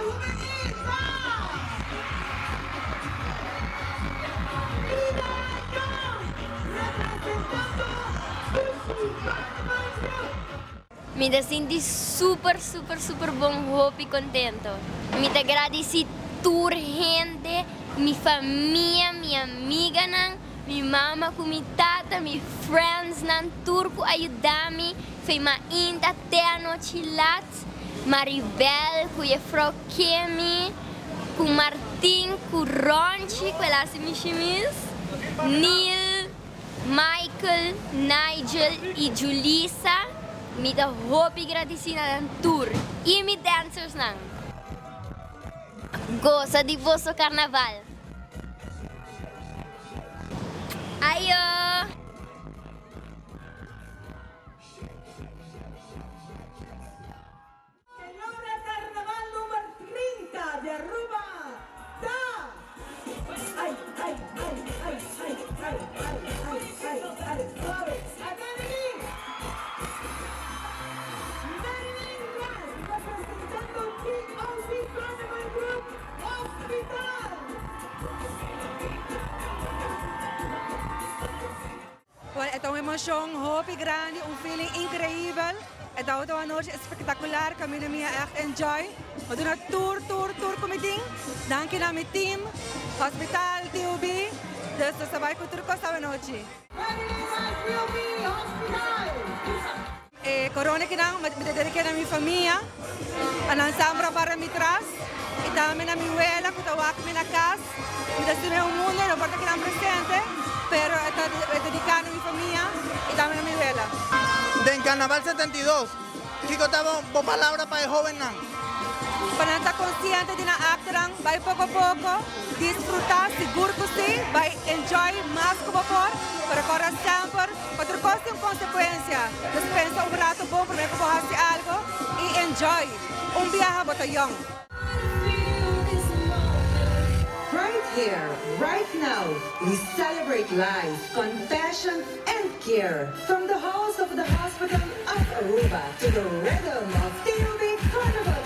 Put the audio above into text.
Juvenil ta Ida Young representando Sushi Carnival Group. Mi ta sinti super super super bon hopi contento. Mi ta gradici tur hende, mi famia, mi amiganan, mi mama cu mi tata, mi friendsnan tur cu a yuda mi fei mainta te anochi lat. Maribel cu Jefrouw Kemi cu Martin cu Ronchi cu el a haci mi shimis, Neil, Michael, Nigel y Julisa, mi ta hopi gradici na nan tur y mi dancersnan. Goza di boso carnaval. Ayo! E logra Carnaval number 30 di Aruba ta Ai ai ai ai ai ai ai ai ai ai suave Academy Marilyn Rice representando TOB Carnival Group Hospital. Bueno, e ta un emocion hopi grandi, un feeling increibel. E tabata un anochi espectacular, caminda mi a echt enjoy. Mi a duna tur, tur, tur cu mi tin. Danki na mi team, hospital, TUB. Dus nos ta bay cu tur cos awe nochi. E corona kinan mi ta dedica na mi famia, a nan sambra para mi tras y tambe na mi wela cu ta wak mi na cas. Mi ta stima e un mundo, no por ta kinan presente, pero e ta dedica na mi famia y tambe na mi wela. Den Carnaval 72, kiko ta bo palabra pa e hobennan? Pa nan ta consciente di nan actonan, bay poco poco, disfruta, sigur cu si, bay enjoy mas cu bo por, pero corda semper Pa tur cos tin un consecuencia. Dus pensa un rato bon prome cu bo haci algo y enjoy. Un biaha bo ta yong. Right here, right now, we celebrate life, compassion and care. From the halls of the Hospital of Aruba to the rhythm of TUB Carnival.